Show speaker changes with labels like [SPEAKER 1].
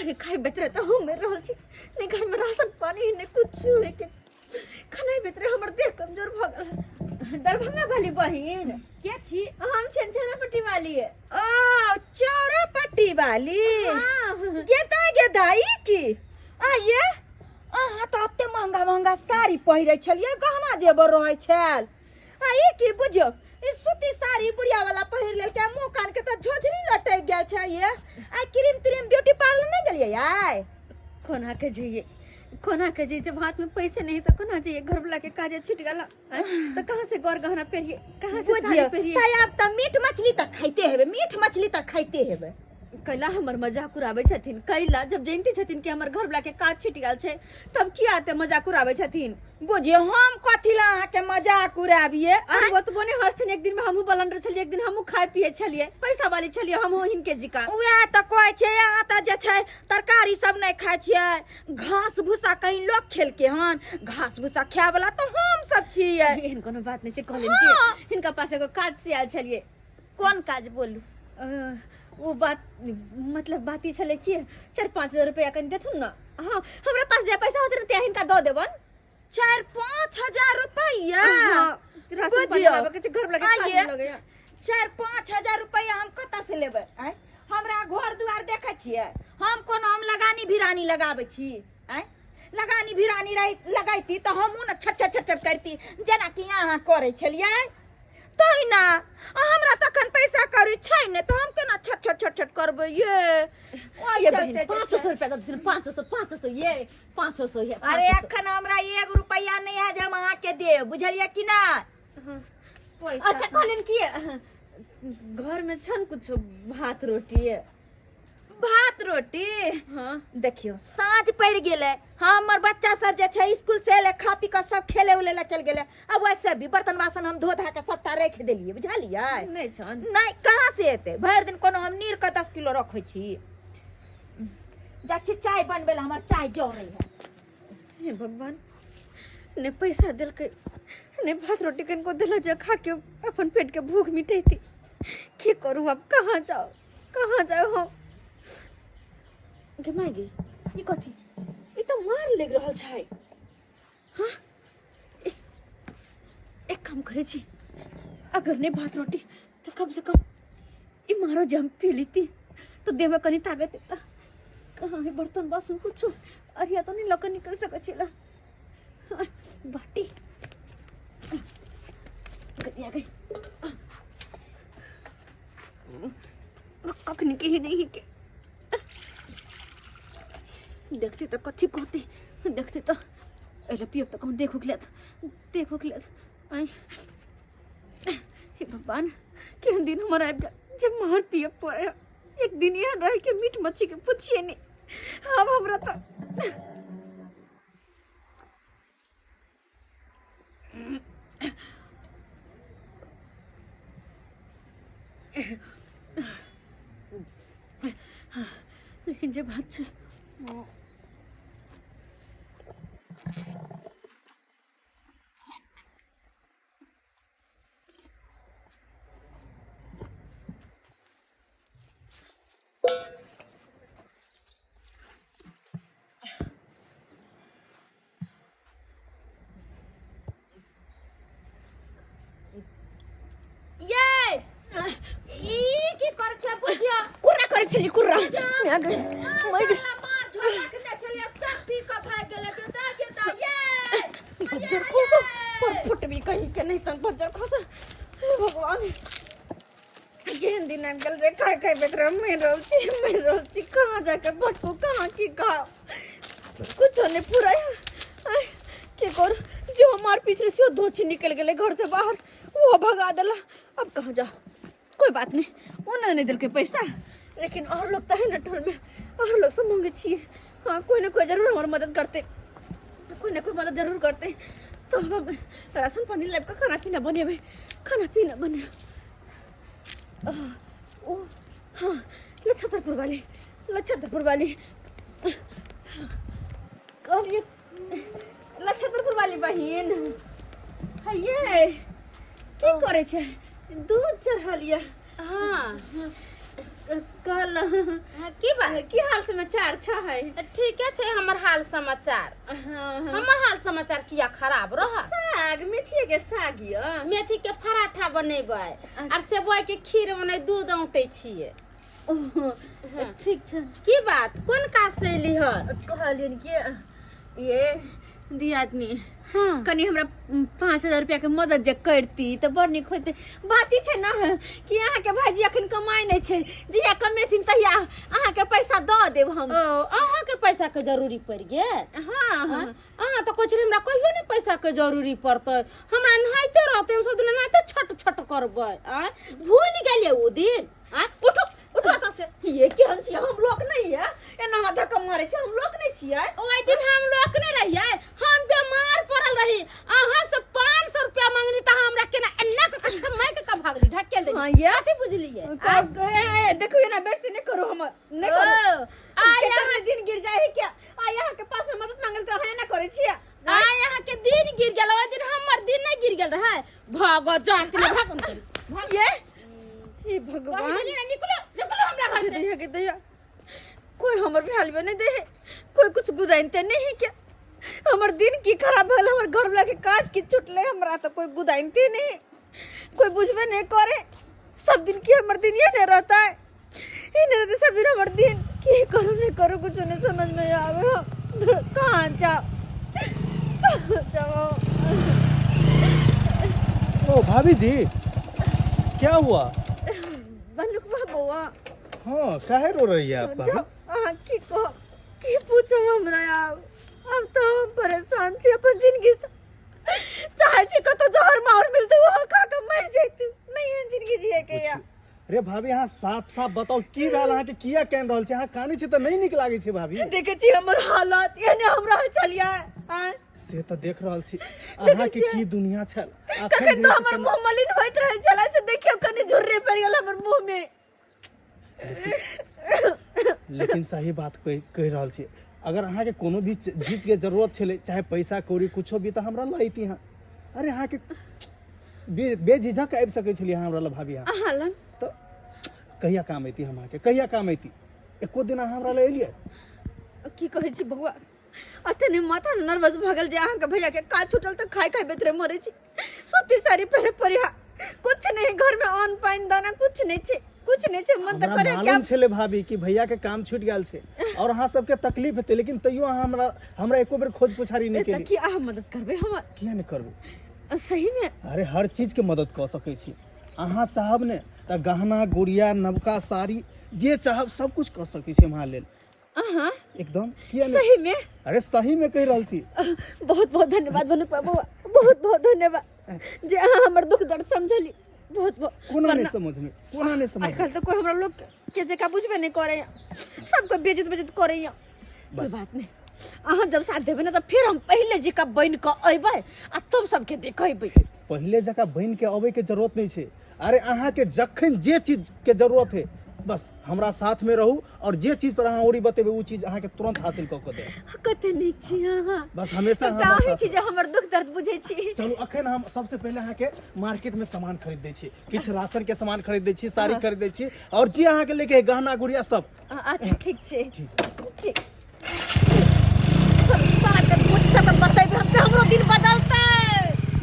[SPEAKER 1] अरे खाइ बेतरे तऽ हम मरि रहल छी, नहि घरमे राशन पानी, नहि कुछ के खाना बेतरे हमर देह कमजोर भऽ गेल है। दरभंगा वाली बहिन
[SPEAKER 2] के छी?
[SPEAKER 1] हम छनछना वाली है।
[SPEAKER 2] ओ चौरा पट्टी वाली।
[SPEAKER 1] हाँ।
[SPEAKER 2] गेदा गेदा ई की आइए, अहाँ तऽ एते महंगा महंगा साड़ी पहिरै छलियै, गहना जेबर रहै छल, आ ई की बुझियौ ई सूती साड़ी बुढ़िया वाला पहिर लेलकै, मुँह कान के तऽ झोझरी लटकि गेल छै। ये आ क्रीम त्रीम ब्यूटी पार्लर नहि गेलियै आइ?
[SPEAKER 1] कोना के जइए, कोना के जइए, जब हाथ में पैसे नहीं तो कोना जइए? घर वाला के काजे छूट गेल तो कहाँ से गौर गहना पहिरिए, कहाँ से साड़ी
[SPEAKER 2] बुझियौ
[SPEAKER 1] पहिरिए?
[SPEAKER 2] ताई आब तऽ मीट मछली तऽ खाइते हेबै, मीट मछली तऽ खाइते हेबै।
[SPEAKER 1] कैला हमर मजाक उड़ाबै छथिन? कैला जब जानते छथिन कि हमर घर वाला के काज छूट गेल छै तब किया एते मजाक उड़ाबै छथिन?
[SPEAKER 2] बुझियौ हम कथी लए अहाँके मजाक उड़ाबियै?
[SPEAKER 1] अरे ओतबो नहि हँसथिन। एक दिन में हमहूँ बलंडर छलियै, एक दिन हमहूँ खाय पियै छलियै, पैसा वाली छलियै हमहूँ हिनके जिका।
[SPEAKER 2] उएह तऽ कहै छै, अहाँ तऽ जे छै तरकारी सब नहि खाइ छियै, घास भूसा कहीं लोक खेलकै हन? घास भूसा खाय वाला तऽ हम सब छियै।
[SPEAKER 1] एहन कोनो बात नहि छै। कहलियनि कि हिनका पास एगो काज से आयल छलियै।
[SPEAKER 2] कोन काज बोलू?
[SPEAKER 1] ओ बात मतलब बात ई छलै कि 4-5 हजार रुपया कनि देथुन ने। हाँ, हमरा पास जे पैसा होतै ने ते हिनका दऽ देबन।
[SPEAKER 2] 4-5 हजार रुपया?
[SPEAKER 1] हाँ, राशन पानी
[SPEAKER 2] बुझियौ।
[SPEAKER 1] लाबऽ के छै, घर वाला के काज
[SPEAKER 2] आइये।
[SPEAKER 1] लगैया।
[SPEAKER 2] 4-5 हजार रुपया हम कतऽ से लेबै? आँय, हमरा घर दुआर देखै छियै? हम कोनो हम लगानी भिरानी लगाबै छी? आँय, लगानी भिरानी लगैती तऽ हमहूँ ने छट छट छट छट करती जेनाकि अहाँ करै छलियै तहिना। आ हमरा तखन पैसा कौड़ी छै ने तऽ हम केना छट छट छट छट करबै ये? ओहि
[SPEAKER 1] ये
[SPEAKER 2] चलते
[SPEAKER 1] बहिन
[SPEAKER 2] जे छै।
[SPEAKER 1] 500 रुपया दऽ देथिन, 500, 500 ये, 500 ये।
[SPEAKER 2] अरे
[SPEAKER 1] 500।
[SPEAKER 2] एखन हमरा 1 रुपैआ नहि है जे हम अहाँके देब, बुझलियै कि ना? पैसा
[SPEAKER 1] अच्छा, कहलियनि कि घर में छन कुछो भात रोटी?
[SPEAKER 2] भात रोटी?
[SPEAKER 1] हाँ।
[SPEAKER 2] देखियौ साँझ पड़ि गेलै, हमर बच्चा सब जे छै स्कूल से एलै, खा पी कऽ सब खेले उले लए चलि गेलै। आ वैसे भी बर्तन बासन हम धो धा कऽ सबटा राखि देलियै, बुझलियै?
[SPEAKER 1] नहि छन?
[SPEAKER 2] नहि, कहाँ से एतै? भरि दिन कोनो हम नीर कऽ 10 किलो रखै छी? जाइ छी चाय बनबै लए, हमर चाय जरै है।
[SPEAKER 1] हे भगवान, ने पैसा देलकै ने भात रोटी कनिको देला जे खा के अपन पेट के भूख मिटेती। की करू अब? कहाँ जाओ, कहाँ जाओ हम? गे माय गे, ई कथी? ई तऽ मार लागि रहल छै। हाँ, एक काम करै छी, अगर नहि भात रोटी तऽ कम से कम ई मारो जे हम पी लेती तऽ देहमे कनि ताकत एता। कहाँ है बर्तन बासन कुछो? अरिया तऽ नहि लऽ कऽ निकलि सकै छी। बाटी गई गई कखनी के ही नहीं के देखते तऽ कथी कहते, देखते तऽ एले पियब तऽ कहूँ देखो लेत, देखो लेत। आइ हे भगवान, केहन दिन हमर आबि गेल जे मार पियब पड़े। एक दिन एहन रहे कि मीट मच्छी के पूछिए नहीं। अब हमरा तऽ लेकिन जे बात छै
[SPEAKER 2] ये ई की कर छै बुझिया?
[SPEAKER 1] कुर्रा करै छली कुर्रा। मैं गई, मैं गई।
[SPEAKER 2] मार झोला रखने छलियै, सब पी कऽ भागि गेलै। गेदा गेदा ये
[SPEAKER 1] बज्जर खोसो पर फुट भी कहीं के नहीं तन बज्जर खोसो। हे भगवान, केहन दिन आबि गेल जे खाय खाय बेटरा मरि रहल छी, मरि रहल छी। कहाँ जाके भटकू, कहाँ की कहा, कुछो नहीं पूरा। की करू? जो हमार पीछे से धोची निकल गेलै घर से बाहर, वो भगा देला। अब कहाँ जाओ? कोई बात नहीं, वो नहीं देलकै पैसा, लेकिन और लोग तो है ना टोल में, और लोग सब मांगे छियै। हाँ, कोई ना कोई जरूर हमार मदद करते, कोई ना कोई मदद जरूर करते। तो हम राशन पानी लाबि कऽ खाना पीना बनेबै, खाना पीना बने। ओ हाँ, लछतरपुर वाली, लछतरपुर वाली कहलिए, लछतरपुर वाली बहिन है, की करै छै? दूध चढ़लियै?
[SPEAKER 3] हाँ।
[SPEAKER 1] कहल
[SPEAKER 3] हाँ, की बात?
[SPEAKER 1] की हाल समाचार छै?
[SPEAKER 3] ठीके छै हमर हाल समाचार। हमर हाल समाचार किया खराब रह?
[SPEAKER 1] साग मेथी के साग य।
[SPEAKER 3] मेथी के पराठा बनेबै आर सेवई के खीर बने, दूध औंटे छियै।
[SPEAKER 1] ठीक छै।
[SPEAKER 3] की बात, कोन काज से एली हन?
[SPEAKER 1] कहलियन कि ये दियादनी,
[SPEAKER 3] हाँ,
[SPEAKER 1] कनि हमरा 5000 रुपया के मदद जे करती तऽ बड़ नीक होइतै। बात ई छै ने कि अहाँके भाईजी अखन कमाइ नहि छै, जहिया कमेथिन तहिया अहाँके पैसा दऽ देब हम।
[SPEAKER 3] ओ अहाँके पैसा के जरूरी पड़ि गेल?
[SPEAKER 1] हाँ।
[SPEAKER 3] हाँ? अहाँ तऽ कहै छलियै हमरा कहियो नहि पैसा के जरूरी पड़तै, हमरा नहाइते रहतै, हम सब दिन एनाहिते छट छट करबै। आँय, भूलि गेलियै ओ दिन? आँय,
[SPEAKER 1] उठो उठो एतऽ से। ये केहन छियै? हम लोक नहि ये, एना हमरा धक्का मारै छै? हम लोक नहि छियै?
[SPEAKER 3] ओहि दिन हम लोक नहि रहियै, हम बीमार पड़ल रही, अहाँ से 500 रुपया मांगली तऽ अहाँ हमरा केना एना कऽ कऽ छमैक कऽ भागली, ढकेल देली।
[SPEAKER 1] हाँ, ये?
[SPEAKER 3] कथी बुझलियै?
[SPEAKER 1] देखो, एना बेइज्जती नहि करू हमर, नहि करू।
[SPEAKER 3] ओ, आइ
[SPEAKER 1] केकर में दिन गिर जाए है क्या? आ यहाँ के पास में मदद मांगल तो अहाँ ना करे छियै।
[SPEAKER 3] आइ अहाँ के दिन गिर गेल, ओहि दिन हमर दिन नहि गिर गेल रहै। भागो जाके ने भागो ने।
[SPEAKER 1] ये हे भगवान,
[SPEAKER 3] कहि देली ना, निकलो निकलो हमरा घर से।
[SPEAKER 1] दैया के दैया, कोई हमर भेल में नहीं दे है, कोई कुछ गुदाइनते नहीं है क्या? हमर दिन की खराब भेल, हमर घर वाला के काज की छुटले, हमरा तो कोई गुदाइनते नहीं, कोई बुझबे नहीं करे। सब दिन की हमर दिन ये नहीं रहता है, ये नहीं रहता सब दिन हमर दिन। की करू नहीं करू कुछ नहीं समझ में आवे। हम कहाँ जाओ, कहाँ जाओ?
[SPEAKER 4] ओ भाभी जी, क्या हुआ?
[SPEAKER 1] बनुक बौआ।
[SPEAKER 4] हाँ, काहे रो रही है आप भाभी?
[SPEAKER 1] जाओ, अहाँ की कह की पूछो हमरा आब। अब तो हम परेशान छी अपन जिंदगी से। चाहे छी कतौ जहर माहौर मिलते वो खा के मर जैती, नहीं है जिंदगी जिए के या।
[SPEAKER 4] अरे भाभी, अहाँ साफ साफ बताओ की भेल अहाँके, किया कानि रहल छी अहाँ? कानै छी तऽ नहि नीक लागै छै भाभी।
[SPEAKER 1] देखे छी हमर हालत, एहने हम रहल छलियै आँय?
[SPEAKER 4] से तऽ देख रहल छी अहाँके की दुनिया छल अखन।
[SPEAKER 1] कखन
[SPEAKER 4] जे
[SPEAKER 1] तऽ
[SPEAKER 4] छै
[SPEAKER 1] हमर मुँह मलिन होइत रहल छलै, से देखियौ कनि झुर्री पड़ि गेल हमर मुँह में।
[SPEAKER 4] लेकिन सही बात कहि कहि रहल छी, अगर अहाँके कोनो भी चीजके जरूरत छलै, चाहे पैसा कौड़ी कुछो भी, तऽ हमरा लऽ अयती अहाँ। अरे अहाँके बेझिझक आबि सकै छलियै अहाँ हमरा लग भाभी अहाँ।
[SPEAKER 1] अहाँ लग
[SPEAKER 4] तऽ कहिया काम अयती हम अहाँके, कहिया काम अयती? एको दिन अहाँ हमरा लग एलियै?
[SPEAKER 1] की कहै छी बौआ, अतने माथा नर्वस भऽ गेल जे अहाँके भैया के काज छूटल तऽ खाय खाय बेतरे मरै छी, सूती साड़ी पहिरे परिहा, कुछ नहीं घर में, अन्न पानि दाना कुछ नहीं छै, कुछ नहीं छै। मन तऽ
[SPEAKER 4] हमरा
[SPEAKER 1] करे
[SPEAKER 4] मालूम
[SPEAKER 1] क्या
[SPEAKER 4] छलै भाभी कि भैया के काम छूटि गेल छै और अहाँ सबके तकलीफ हेतै, लेकिन तैयो अहाँ हमरा हमरा एको बेर खोज पुछारी नहि
[SPEAKER 1] तऽ
[SPEAKER 4] केली।
[SPEAKER 1] की अहाँ मदद करबै हमर?
[SPEAKER 4] किया नहि करबै?
[SPEAKER 1] सही में?
[SPEAKER 4] अरे हर चीज के मदद कऽ सकै छी। अहाँ चाहब ने तऽ गहना गुड़िया, नवका साड़ी, जे चाहब सब कुछ कऽ सकै छी हम अहाँ लेल।
[SPEAKER 1] अहाँ
[SPEAKER 4] एकदम, किया नहि?
[SPEAKER 1] सही में?
[SPEAKER 4] अरे सही में कहि रहल छी।
[SPEAKER 1] बहुत बहुत धन्यवाद बनु बाबू, बहुत बहुत धन्यवाद जे अहाँ हमर दुख दर्द समझली, बहुत बहुत।
[SPEAKER 4] कोना नहि
[SPEAKER 1] वरना
[SPEAKER 4] समझमे, कोना नहि समझ?
[SPEAKER 1] आजकल तऽ कोई हमरा लोग के जगह बुझबे नहीं करे, सबको बेइज्जत बेइज्जत करे। कोई
[SPEAKER 4] बस।
[SPEAKER 1] बात नहीं, अहाँ जब साथ देबै ने तऽ फिर हम पहिले जकाँ बनि कऽ अयबै आ तब सबके देखेबै।
[SPEAKER 4] पहिले जकाँ बनि के अबै के जरूरत नहि छै। अरे अहाँके जखन जे चीज के जरूरत है, बस हमरा साथ में रहू और जे चीज पर अहाँ ओरी बतेबै ओ चीज अहाँके तुरंत हासिल कऽ के देब।
[SPEAKER 1] कते नीक छी अहाँ।
[SPEAKER 4] बस हमेशा
[SPEAKER 1] एकटा
[SPEAKER 4] हमरा
[SPEAKER 1] अहीं
[SPEAKER 4] साथ
[SPEAKER 1] छी जे हमर दुख दर्द बुझै छी।
[SPEAKER 4] चलू, अखन हम सबसे पहिले अहाँके मार्केट में सामान खरीद दै छी, किछु राशन के सामान खरीद दै छी, साड़ी खरीद दै छी और जे अहाँके लेके है, गहना गुड़िया सब।
[SPEAKER 1] अच्छा ठीक छै, ठीक। चलू, सारा के पूछ सब बतेबै हम तऽ हमरो दिन बदलतै।